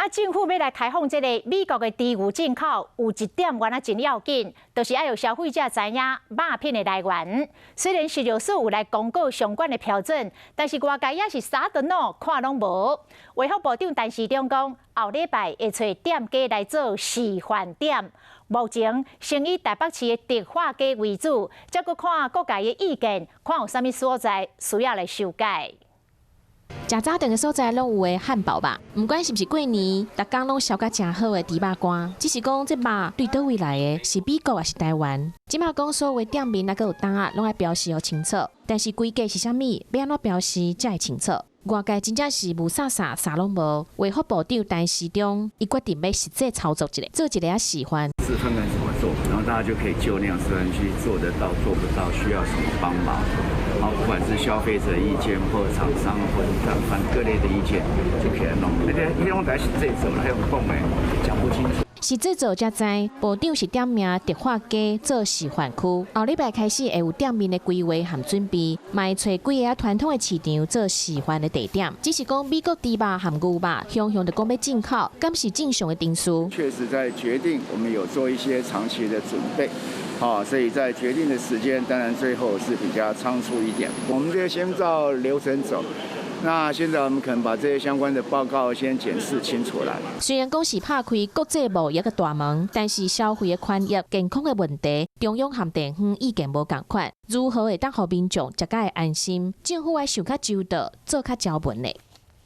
啊，政府欲來開放這个美國的豬牛進口，有一點原來真要緊，就是愛予消費者知影肉品的來源。雖然食藥署有來公告相關的標準，但是外界也是啥都喏看攏無。衛福部長陳時中講，後禮拜會揣店家來做示範點。目前先以台北市的迪化街為主，再閣看各界的意見，看有啥物所在需要來修改。食早頓的所在攏有的漢堡肉，毋管是毋是過年，逐工攏燒甲誠好的豬肉乾。只是講這肉對佗位來的，是美國抑是台灣？這馬講所有店面抑閣有單仔，攏愛標示予清楚。但是規格是啥物，欲按怎標示才會清楚？外界真正是霧煞煞，啥攏無。衛福部長陳時中，伊決定欲實際操作一下，做一个示範。示範看怎麼做，然後大家就可以就那樣示範去做得到，做不到，需要什麼幫忙。好，不管是消費者意見或廠商或者反正各類的意見，就可以來弄。那個彼種在實際做，還有講的講不清楚。實際做才知，部長是點名迪化街做示範區，後禮拜開始會有店面的規劃和準備，嘛會揣幾个傳統的市場做示範的地點。只是講美國豬肉和牛肉，雄雄就講欲進口，敢是正常的程序？確實在決定，我們有做一些長期的準備，好，所以在決定的時間，當然最後是比較倉促一點。我們就先照流程走。那現在我們可能把這些相關的報告先檢視清楚啦。雖然講是拍開國際貿易的大門，但是消費的權益、健康的問題，中央和地方意見無仝款，如何會當予民眾食甲會安心？政府愛想較周到，做較周全的。